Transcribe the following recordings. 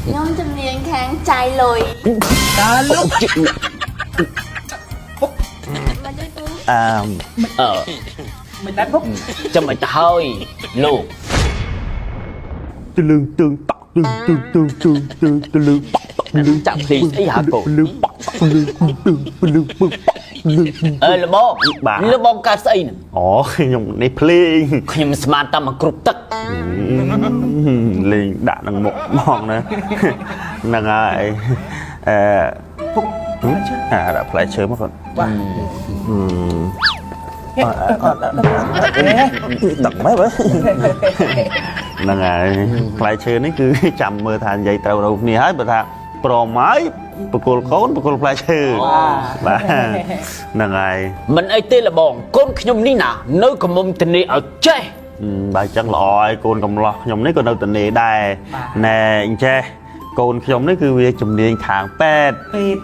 ខ្ញុំជំនាញខាងចាយលុយ តើលោក មកជួយពូ អឺ អឺ មិនដែរពុក ចាំមិនទៅហើយលោក ទលឹងទឹងតាក់ទឹងទឹងទឹងទឹងទឹងទលឹងតាក់តាក់លឹង ចាក់ភ្លេងស្អីហៅកូន លឹងបាក់តាក់លឹងទឹងលឹងពឹងបាក់លឹង អើលបង បាទ លបងកើតស្អីហ្នឹង អូខ្ញុំនេះភ្លេង ខ្ញុំស្មានតែមកគ្រប់ទឹក លេងដាក់នឹងមុខហ្មងណាហ្នឹងហើយអឺ ពុក អាដាក់ផ្លែឈើមកគាត់ បាទ ដឹងមែនបើហ្នឹងហើយផ្លែឈើនេះគឺចាំមើលថានិយាយត្រូវរកគ្នាហើយបើថាព្រមហើយបកគលកូនបកគលផ្លែឈើបាទហ្នឹងហើយ មិនអីទេលបងកូនខ្ញុំនេះណានៅកំមុំទនីឲ្យចេះ បើអញ្ចឹងល្អហើយកូនកំឡោះខ្ញុំនេះក៏នៅតនេដែរណែអញ្ចេះកូនខ្ញុំនេះគឺវាជំនាញខាងពេទ្យ ពេទ្យ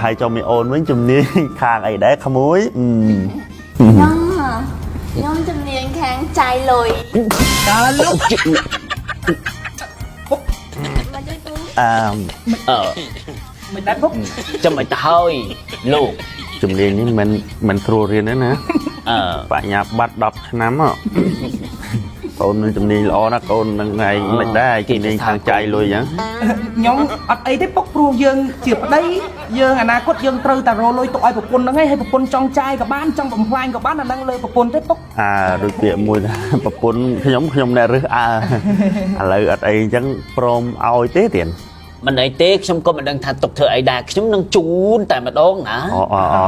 ហើយចុះមីអូនវិញជំនាញខាងអីដែរក្មួយអឺ ខ្ញុំហ៎ខ្ញុំជំនាញខាងចាយលុយ តើលោក មកជួយពូ អឺ អឺ មិនដែរពុក ចាំមិនទៅហើយលោក ជំនាញនេះមិនមិនស្រួលរៀនទេណា អឺ បញ្ញាបត្រ10ឆ្នាំហ៎កូននឹងជំនាញល្អណាស់កូននឹងថ្ងៃមិនដែរជំនាញខាងចាយលុយអញ្ចឹង ខ្ញុំអត់អីទេពុកព្រោះយើងជាប្តីយើងអនាគតយើងត្រូវតែរកលុយទុកឲ្យប្រពន្ធហ្នឹងឯងហើយប្រពន្ធចង់ចាយក៏បានចង់បំផ្លាញក៏បានអាហ្នឹងលើប្រពន្ធទេពុក អើដូចពាក្យមួយថាប្រពន្ធខ្ញុំខ្ញុំអ្នករើសអើឥឡូវអត់អីអញ្ចឹងព្រមឲ្យទេទៀត មិនអីទេខ្ញុំក៏មិនដឹងថាទុកធ្វើអីដែរខ្ញុំនឹងជូនតែម្ដងណា អូអូអូ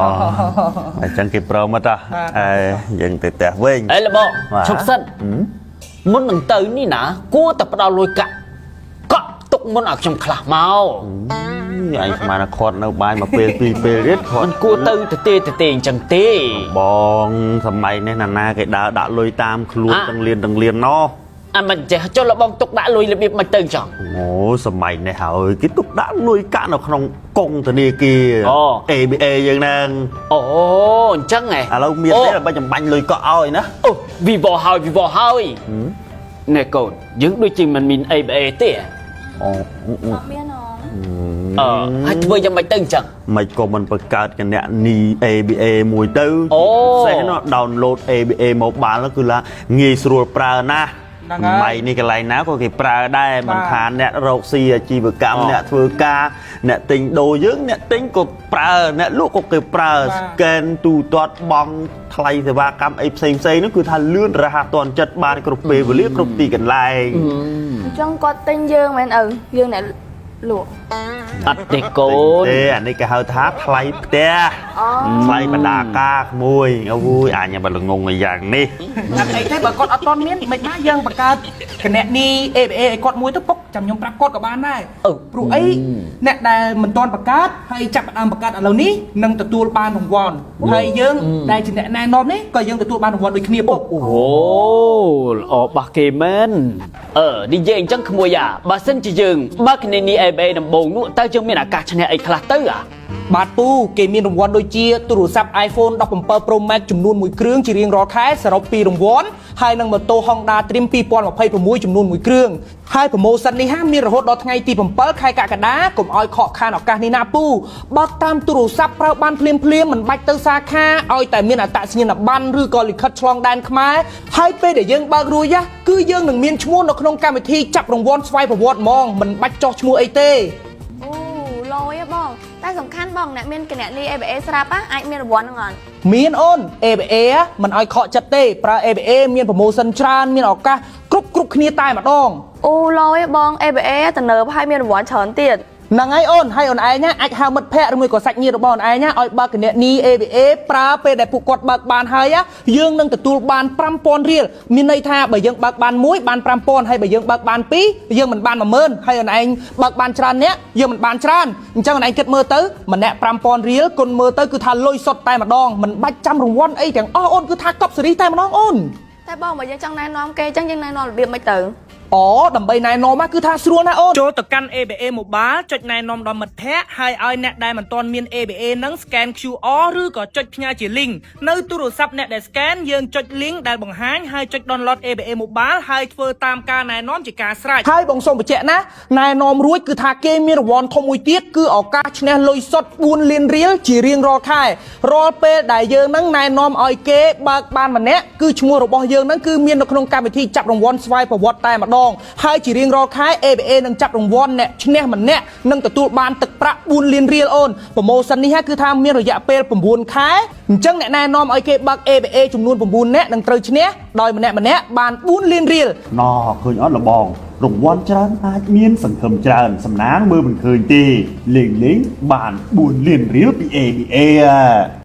អញ្ចឹងគេព្រមអត់តោះអើយើងទៅផ្ទះវិញ អេលបង បាទ ឈប់សិនមុននឹងទៅនេះណាគួរតែផ្ដល់លុយកាក់កក់ទុកមុនឲ្យខ្ញុំខ្លះមក អញស្មានថាខាត់នៅបាយមួយពេលពីរពេលទៀតខាត់ មិនគួរទៅទៅទេទៅទេអញ្ចឹងទេ បងសម័យនេះណាណាគេដើរដាក់លុយតាមខ្លួន អា ទាំងលៀនទាំងលៀនណោះ អាមិនចេះចុះលបងទុកដាក់លុយរបៀបមិនទៅចង់ អូសម័យនេះហើយគេទុកដាក់លុយកាក់នៅក្នុងកុងធនាគារ អូ ABA យើងហ្នឹង អូអញ្ចឹងហ៎ ឥឡូវមានទេដើម្បីចម្បាញ់លុយកក់ឲ្យណា អូវីវហើយវីវហើយណែកូនយើងដូចជាមិនមាន ABA ទេ អូ អត់មានហង អឺហើយធ្វើយ៉ាងម៉េចទៅអញ្ចឹង មិនក៏មិនបង្កើតគណនី ABA មួយទៅ អូ ពិសេសនោះ download ABA mobile នោះគឺឡាងាយស្រួលប្រើណាស់ ហ្នឹងហើយ សម័យនេះកន្លែងណាក៏គេប្រើដែរមិនថាអ្នករកស៊ីអាជីវកម្ម អូ អ្នកធ្វើការអ្នកទិញដូរយើងអ្នកទិញក៏ប្រើអ្នកលក់ក៏គេប្រើ scan ទូទាត់បង់ថ្លៃសេវាកម្មអីផ្សេងផ្សេងៗនោះគឺថាលឿនរហ័សទាន់ចិត្តបានគ្រប់ពេលវេលាគ្រប់ទីកន្លែង អញ្ចឹងគាត់ទិញយើងមែនឪយើងអ្នកលក់ អត់ទេកូន ទេអានេះគេហៅថាថ្លៃផ្ទះ អូ ថ្លៃបណ្ដាការក្មួយអូយអញបើល្ងងឯយ៉ាងនេះ អត់អីទេបើគាត់អត់ទាន់មានមិនណាយើងបង្កើតគណនី ABA ឲ្យគាត់មួយទៅពុកចាំខ្ញុំប្រាប់គាត់ក៏បានដែរព្រោះអីអ្នកដែលមិនទាន់បង្កើតហើយចាប់ផ្ដើមបង្កើតឥឡូវនេះនឹងទទួលបានរង្វាន់ហើយយើងដែលជាអ្នកណែនាំនេះក៏យើងទទួលបានរង្វាន់ដូចគ្នាពុក អូល្អបាស់គេមែនអឺនិយាយអញ្ចឹងក្មួយអាបើសិនជាយើងបើកនេះ ABA ដំបូងនោះតើយើងមានឱកាសឈ្នះអីខ្លះទៅអា បាទពូគេមានរង្វាន់ដូចជាទូរស័ព្ទ iPhone 17 Pro Max ចំនួន1គ្រឿងជារៀងរាល់ខែសរុប2រង្វាន់ហើយនិងម៉ូតូ Honda Dream 2026ចំនួន1គ្រឿងហើយ promotion នេះហាមានរហូតដល់ថ្ងៃទី7ខែកក្កដាកុំឲ្យខកខានឱកាសនេះណាពូបើកតាមទូរស័ព្ទប្រើបានភ្លាមភ្លាមៗមិនបាច់ទៅសាខាឲ្យតែមានអត្តសញ្ញាណប័ណ្ណឬក៏លិខិតឆ្លងដែនខ្មែរហើយពេលដែលយើងបើករួចណាគឺយើងនឹងមានឈ្មោះនៅក្នុងកម្មវិធីចាប់រង្វាន់ស្វ័យប្រវត្តិហ្មងមិនបាច់ចោះឈ្មោះអីទេ អូលយហ៎បងតែសំខាន់បងអ្នកមានគណនី ABA ស្រាប់អាចមានរង្វាន់ហ្នឹងអត់ មានអូន ABA មិនឲ្យខកចិត្តទេប្រើ ABA មាន promotion ច្រើនមានឱកាសគ្រប់គ្រប់គ្នាតែម្ដង អូលយហ៎បង ABA ទំនើបហើយមានរង្វាន់ច្រើនទៀត ហ្នឹងហើយអូនហើយអូនឯងណាអាចហៅមិត្តភ័ក្តិឬមួយក៏សាច់ញាតិរបស់អូនឯងណាឲ្យបើកគណនី ABA ប្រើពេលដែលពួកគាត់បើកបានហើយណាយើងនឹងទទួលបាន5000រៀលមានន័យថាបើយើងបើកបានមួយបាន5000ហើយបើយើងបើកបានពីរយើងមិនបាន10000ហើយអូនឯងបើកបានច្រើនអ្នកយើងមិនបានច្រើនអញ្ចឹងអូនឯងគិតមើលទៅម្នាក់5000រៀលគុណមើលទៅគឺថាលុយសុទ្ធតែម្ដងមិនបាច់ចាំរង្វាន់អីទាំងអស់អូនគឺថាកប់សេរីតែម្ដងអូន តែបងបើយើងចង់ណែនាំគេអញ្ចឹងយើងណែនាំរបៀបមិនទៅ អូដើម្បីណែនាំណាគឺថាស្រួលណាស់អូនចូលទៅកាន់ ABA Mobile ចុចណែនាំដល់មិត្តភ័ក្តិហើយឲ្យអ្នកដែលមិនទាន់មាន ABA ហ្នឹង scan QR ឬក៏ចុចផ្ញើជា link នៅទូរស័ព្ទអ្នកដែល scan យើងចុច link ដែលបង្ហាញហើយចុច download ABA Mobile ហើយធ្វើតាមការណែនាំជាការស្រេចហើយបងសូមបញ្ជាក់ណាណែនាំរួចគឺថាគេមានរង្វាន់ធំមួយទៀតគឺឱកាសឈ្នះលុយសុទ្ធ4លានរៀលជារៀងរាល់ខែរាល់ពេលដែលយើងហ្នឹងណែនាំឲ្យគេបើកបានម្នាក់គឺឈ្មោះរបស់យើងហ្នឹងគឺមាននៅក្នុងកម្មវិធីចាប់រង្វាន់ស្វ័យប្រវត្តិតែម្ដងហើយជារៀងរាល់ខែ ABA នឹងចាប់រង្វាន់អ្នកឈ្នះម្នាក់នឹងទទួលបានទឹកប្រាក់4លានរៀលអូន promotion នេះគឺថាមានរយៈពេល9ខែអញ្ចឹងអ្នកណែនាំឲ្យគេបើក ABA ចំនួន9នាក់នឹងត្រូវឈ្នះដោយម្នាក់ម្នាក់បាន4លានរៀល ណឃើញអត់លបងរង្វាន់ច្រើនអាចមានសង្ឃឹមច្រើនសំណាងមើលមិនឃើញទេលេងលេងបាន4លានរៀលពី ABA អា។